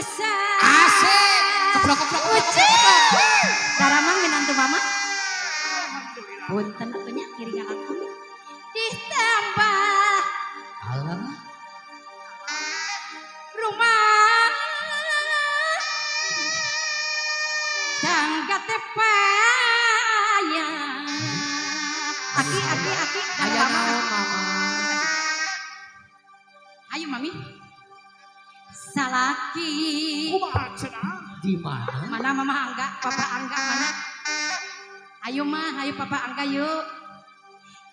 Usah. Asik. Keplok keplok keplok keplok. Daramang minantu mama. Punten atuh nya ngiring ngalangkung. Ditambah Alah. Rumah tangga teh payah. Aki, aki, aki. Aya naon, mama? Ayo, mami. Salaki. Kumaha cenah? Di mana? Mana mama Angga, papa Angga mana? Ayo mah, ayo papa Angga yuk.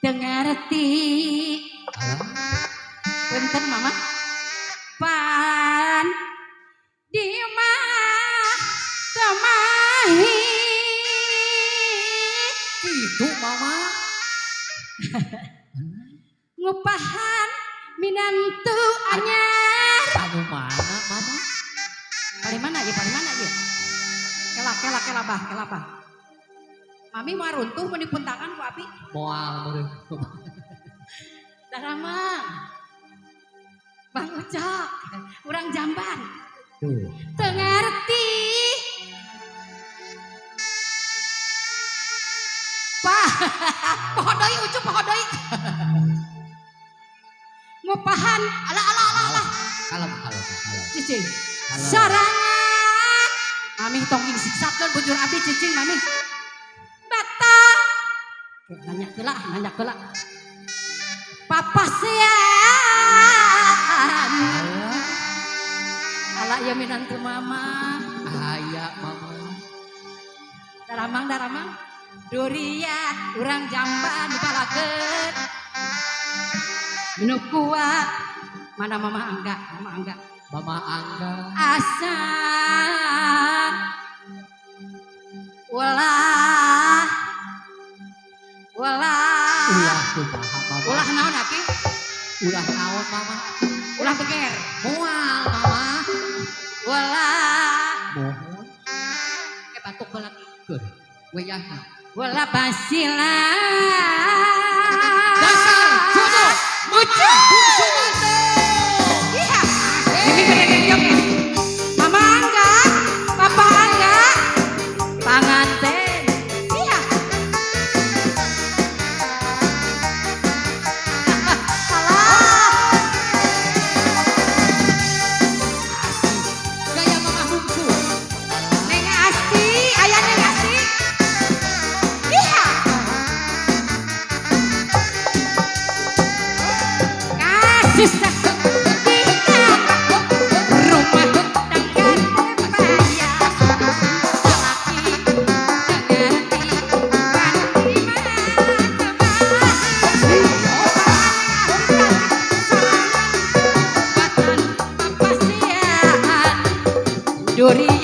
Dengarti. Alah. Punten, mama. Pan di mah temahi. Gitu, mama. Ngupahan minantu anyar. Anu mana, mama? Paling mana ya, paling mana ya? Kela, kela, kela bah, kela bah. Mami mau runtuh mau dipuntakan ku api. Moal meureun. Daramang. Bang Ucok, urang jamban. Tuh. Teu ngarti. Pak, poho deui Ucup, poho deui. Ngupahan, alah alah alah alah. Kalem kalem kalem. Cicing. Kalem. Sorangan. Mami tong siksakeun bujur abdi cicing mami. Bata. Nanya heula, nanya heula. Papasian. Alah. Alah ya minantu mama. Aya, mama. Daramang, daramang. Duria urang jamban balakeun. Nu kuat. Mana mama Angga? Mama Angga. Mama Angga. Asa ulah ulah. Ulah kumaha, mama? Ulah naon, aki? Ulah naon, mama? Ulah beger. Moal, mama. Ulah. Mohon. Eh, batuk heula. Keur. Wayahna. Ulah basila. Dasar jodoh. Ucup. Bungsu Bantul. Iya. Ini gede joget. Mama Angga, Papa Angga, panganten. Iya. Salah. Gaya mama bungsu. Neng Asti, ayah Neng Asti. Iya. Kasus rumah tangga payah. Salaki ngerti pan di mana. Batan papasian. Duri.